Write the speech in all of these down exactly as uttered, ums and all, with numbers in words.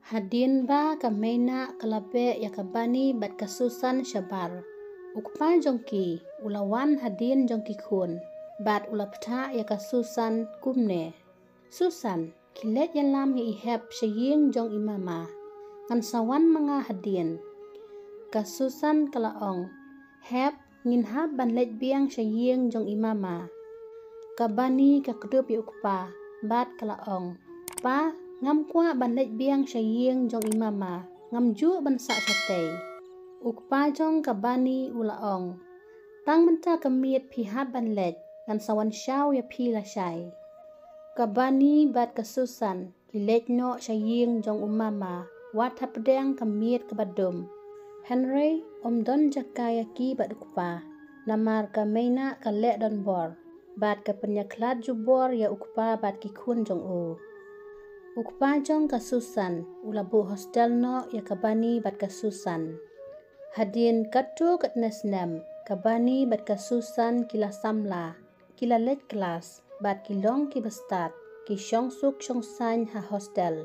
Hadien ba ka Meina ka la beh ïa ka Bani bad ka Susan shabar, u kpa jong ki u la wan hadien jong ki khun bad u la pynthah ïa ka Susan kumne: "Susan, khie leit ïalam ïa i Hep sha ïing jong i mama. Ngan sa wan ma nga hadien." Ka Susan ka la ong: "Hep, ngin hap ban leit biang sha ïing jong i mama." Ka Bani ka kdup ïa u kpa bad ka la ong: "Pa, ngam kwah ban leit biang sha ïing jong i mama, ngam ju ban sah shatei." U kpa jong ka Bani u la ong: "Tang mynta ka miet phi hap ban leit, ngan sa wan shaw ïa phi lashai." Ka Bani bad ka Susan ki leit noh sha ïing jong u mama wat hapdeng ka miet kaba dum. Hynrei ym don jaka ïa ki bad u kpa, namar ka Meina ka leh donbor bad ka pynïakhlad jubor ïa u kpa bad ki khun jong u. U kpa jong ka Susan u la buh hostel noh ïa ka Bani bad ka Susan. Hadien katto katne snem, ka Bani bad ka Susan ki la samla, ki la leit klas bad ki long kiba stad, ki shong suk shong saiñ ha hostel.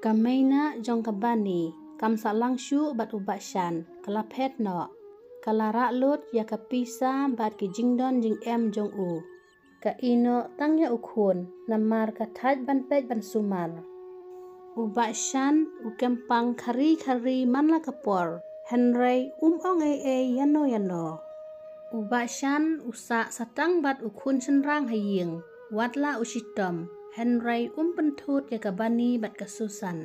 Ka Meina jong ka Bani kam sah lang shuh bad u Bah Shan, ka la phet noh. Ka la rah lut ïa ka pisa bad ki jingdon jingem jong u. Ka ïeh noh tang ïa u khun namar ka thait ban peit ban sumar. U Bah Shan u kem pang khari khari man la ka por, hynrei um ong ei ei ïano ïano. U Bah Shan u sah sa tang bad u khun shynrang ha ïing, wat la u shitom, hynrei um pynthut ïa ka Bani bad ka Susan.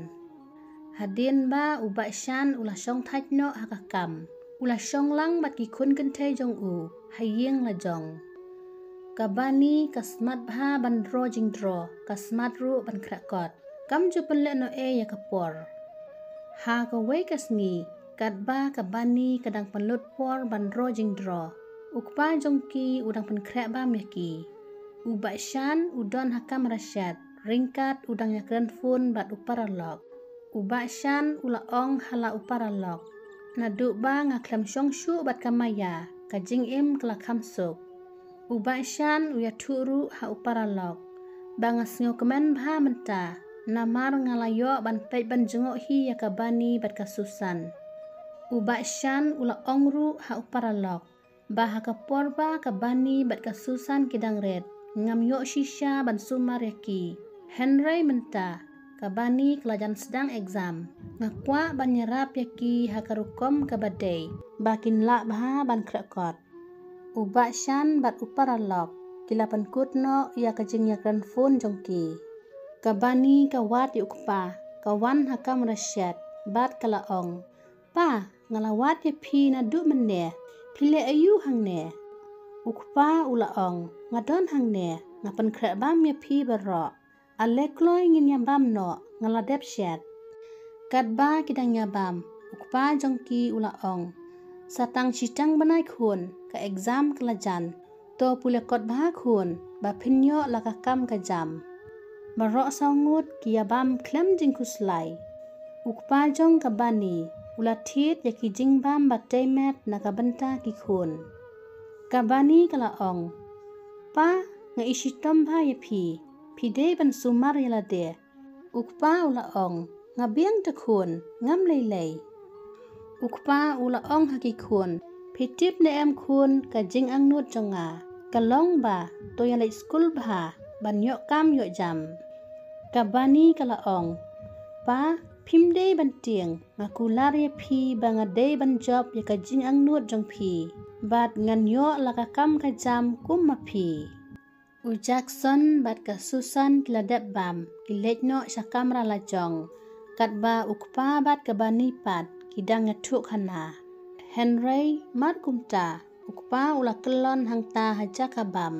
Hadien ba u Bah Shan u la shong thait noh ha ka kam, u la shong lang bad ki khun kynthei jong u ha ïing la jong. Ka Bani ka smat bha ban draw jingdraw, ka smat ruh ban khreh kot. Kam ju pynleh noh ei ïa ka por. Ha kawei ka sngi, katba ka Bani ka dang pynlut por ban draw jingdraw, u kpa jong ki u dang pynkhreh bam ïa ki. U Bah Shan u don ha kamra shet, ryngkat u dang ïakren phone bad u paralok. U Bah Shan u la ong ha la u paralok: "Naduh ba nga khlem shong shuh bad ka Maya, ka jingim ka la kham suk." U Bah Shan u ïathuh ruh ha u paralok: "Ba nga sngewkmen bha mynta, namar nga la ïoh ban peit ban jngoh hi ïa ka Bani bad ka Susan." U Bah Shan u la ong ruh ha u paralok ba ha ka por ba ka Bani bad ka Susan ki dang rit, ngam ïoh shisha ban sumar ïa ki. Hynrei mynta ka Bani ka la jan sdang exam, nga kwah ban ïarap ïa ki ha ka rukom kaba dei ba kin lah bha ban khreh kot. U Bah Shan bad u paralok ki la pynkut noh ïa ka jingïakren phone jong ki. Ka Bani ka wad ïa u kpa, ka wan ha kamra shet bad ka la ong: "Pa, nga la wad ïa phi naduh mynne, phi leh aïu hangne?" U kpa u la ong: "Nga don hangne, nga pynkhreh bam ïa phi baroh. Ale kloi ngin ïa bam noh, nga la dep shet." Katba ki dang ïa bam, u kpa jong ki u la ong: "Sa tang shiteng bnai khun, ka exam ka la jan. To pule kot bha khun, ba phin ïoh la ka kam ka jam." Baroh saw ngut ki ïa bam khlem jingkhuslai. U kpa jong ka Bani u la thied ïa ki jingbam ba tei met na ka bynta ki khun. Ka Bani ka la ong: "Pa, nga ishitom bha ïa phi, phi dei ban sumar ïa lade." U kpa u la ong: "Nga biang te khun, ngam lei lei." U kpa u la ong ha ki khun: "Phi tip ne em khun, ka jingangnud jong nga ka long ba to ïa leit skul bha ban ïoh kam ïoh jam." Ka Bani ka la ong: "Pa, phim dei ban tieng, nga kular ïa phi ba nga dei ban jop ïa ka jingangnud jong phi bad ngan ïoh la ka kam ka jam kum ma phi." U Jackson bad ka Susan ki la dep bam, ki leit noh sha kamra la jong, katba u kpa bad ka Bani pat ki dang ïathuh khana. Hynrei mar kumta, u kpa u la kyllon hangta ha jaka bam.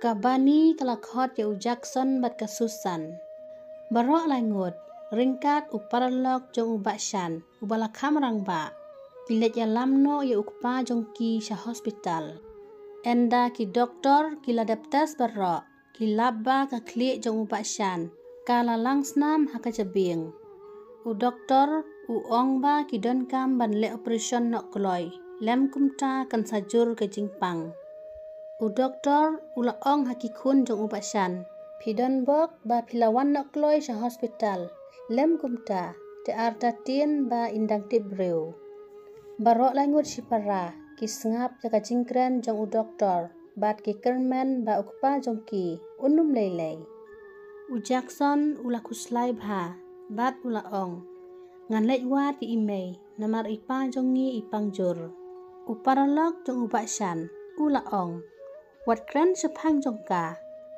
Ka Bani ka la khot ïa u Jackson bad ka Susan. Baroh lai ngut, ryngkat u paralok jong u Bah Shan uba la kham rangbah, ki leit ïalam noh ïa u kpa jong ki sha hospital. Ynda ki doktor ki la dep test baroh, ki lap ba ka khlieh jong u Bah Shan ka la lang snam ha ka jabieng. U doktor u ong ba ki donkam ban leh operation noh kloi, lym kumta kan sa jur ka jingpang. U doktor u la ong ha ki khun jong u Bah Shan: Phi don bok ba phi la wan noh kloi sha hospital. Lem kumta, te artatien ba in dang tip briew. Baroh laingut shipara ki sngap ïa ka jingkren jong u doktor bad ki kyrmen ba u kpa jong ki un ym lei lei. U Jackson u la khuslai bha bad u la ong, ngan leit wad ïa i mei namar i pa jong ngi i pang jur. U paralok jong u Bah Shan u la ong, wat kren shaphang jong ka.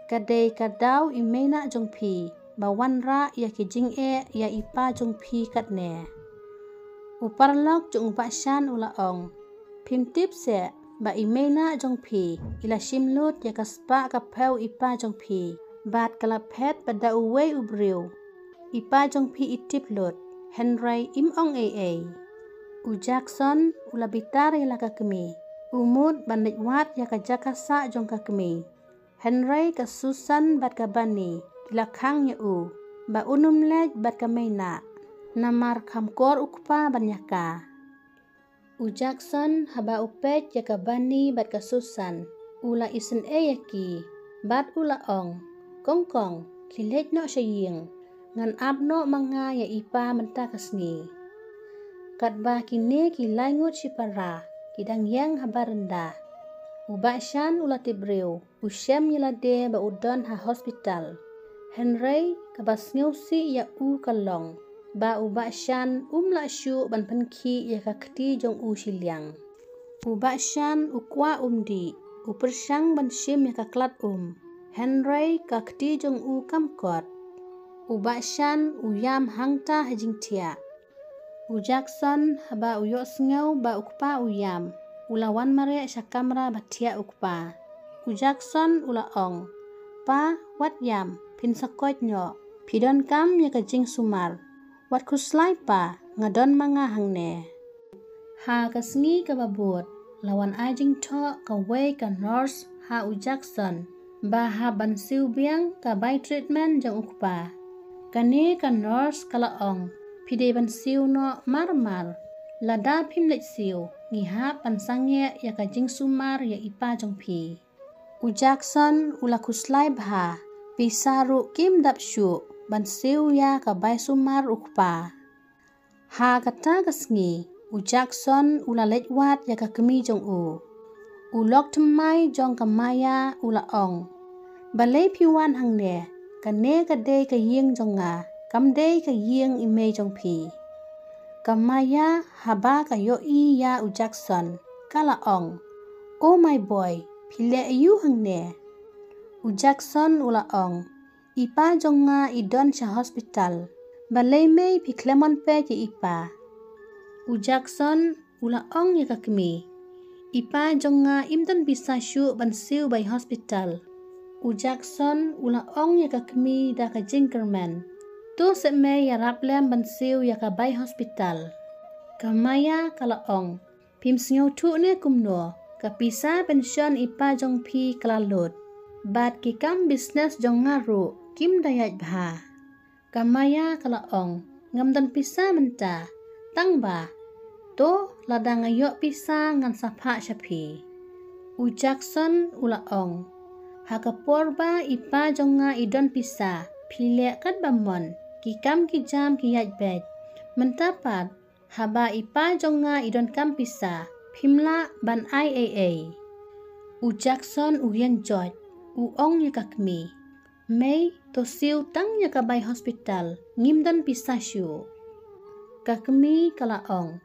Ka dei ka daw i mei na jong phi ba wanrah ïa ki jingeh ïa i pa jong phi katne. U paralok jong u Bah Shan u la ong, phim tip seh ba i mei na jong phi i la shim lut ïa ka spah ka phew i pa jong phi bad ka la phet ba da uwei u briew. I pa jong phi i tip lut, hynrei im ong ei ei. U Jackson u la bitar ïa la ka kmie. U mut ban leit wad ïa ka jaka sah jong ka kmie. Hynrei ka Susan bad ka Bani ki la khang ïa u ba un ym leit bad ka mei na, namar kham kor u kpa ban ïa ka. U Jackson haba u peit ïa ka Bani bad ka Susan, u la isynei ïa ki bad u la ong, kong kong, khie leit noh sha ïing. Ngan ap noh ma nga ïa i pa mynta ka sngi. Katba kine ki laingut shipara ki dang ïeng ha baranda, u Bah Shan u la tip briew, u shem ïa lade ba u don ha hospital. Hynrei kaba sngewsih ïa u ka long ba u Bah Shan um lah shuh ban pynkhih ïa ka kti jong u shiliang. U Bah Shan u kwah um dih, u pyrshang ban shim ïa ka klat um, hynrei ka kti jong u kam kot. U Bah Shan u ïam hangta ha jingthiah. U Jackson haba u ïohsngew ba u kpa u ïam, u la wan mareh sha kamra ba thiah u kpa. U Jackson u la ong, pa, wat ïam, phin sa koit noh. Phi donkam ïa ka jingsumar. Wat khuslai pa, nga don ma nga hangne. Ha ka sngi kaba bud la wan ai jingthoh kawei ka nurse ha u Jackson ba hap ban siew biang ka bai treatment jong u kpa. Kane ka nurse ka la ong, phi dei ban siew noh mar mar. Lada phim leit siew, ngi hap ban sangeh ïa ka jingsumar ïa i pa jong phi. U Jackson u la khuslai bha, pisa ruh kim dap shuh ban siew ïa ka bai sumar u kpa. Ha kata ka sngi u Jackson u la leit wad ïa ka kmie jong u. U lok thymmai jong ka Maya u la ong, balei phi wan hangne? Kane ka dei ka ïing jong nga, kam dei ka ïing i mei jong phi. Ka Maya haba ka ïohi ïa u Jackson ka la ong, oh my boy, phi leh aïu hangne? U Jackson u la ong, i pa jong nga i don sha hospital. Balei mei phi khlem wan peit ïa i pa? U Jackson u la ong ïa ka kmie, i pa jong nga im don pisa shuh ban siew bai hospital. U Jackson u la ong ïa ka kmie da ka jingkyrmen, to seh mei ïarap lem ban siew ïa ka bai hospital. Ka Maya ka la ong, phim sngewthuh ne kumno, ka pisa pension i pa jong phi ka la lut. Bad ki kam business jong nga ruh kim da ïaid bha. Ka Maya ka la ong, ngam don pisa mynta. Tang ba, to, lada nga ïoh pisa ngan sa phah sha phi. U Jackson u la ong, ha ka por ba i pa jong nga i don pisa, phi leh katba mon, ki kam ki jam ki ïaid beit. Mynta pat, haba i pa jong nga i donkam pisa, phim lah ban ai ei ei. U Jackson u ïeng joit, u ong ïa ka kmie, mei, to siew tang ïa ka bai hospital, ngim don pisa shuh. Ka kmie ka la ong,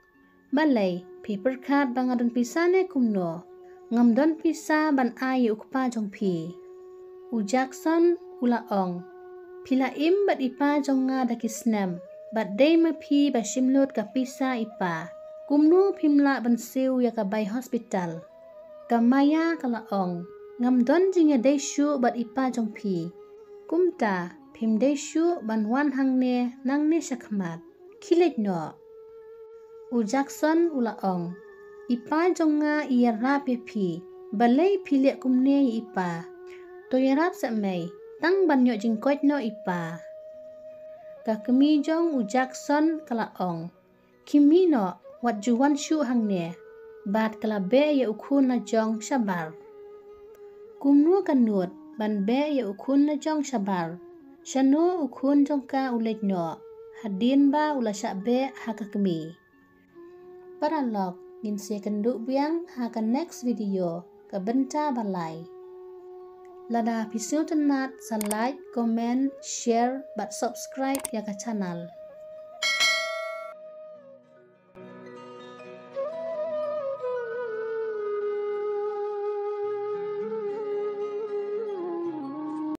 balei, phi pyrkhat ba nga don pisa ne kumno? Ngam don pisa ban ai ïa u kpa jong phi. U Jackson u la ong, phi la im bad i pa jong nga da ki snem, bad dei ma phi ba shim lut ka pisa i pa. Kumno phim lah ban siew ïa ka bai hospital? Ka Maya ka la ong, ngam don jingïadei shuh bad i pa jong phi. Kumta phim dei shuh ban wan hangne nangne shakhmat. Khie leit noh. U Jackson u la ong, i pa jong nga i ïarap ïa phi. Balei phi leh kumne ïa i pa? To ïarap seh mei, tang ban ïoh jingkoit noh i pa. Ka kmie jong u Jackson ka la ong, khie mih noh, wat ju wan shuh hangne. Bad ka la beh ïa u khun la jong shabar. Kumno ka nud ban beh ïa u khun la jong shabar. Shano u khun jong ka u leit noh hadien ba u la shah beh ha ka kmie. Paralok, ngin sa ïakynduh biang ha ka next video, ka bynta ba lai. Lada phi sngewtynnat sa like, comment, share bad subscribe ïa ka channel.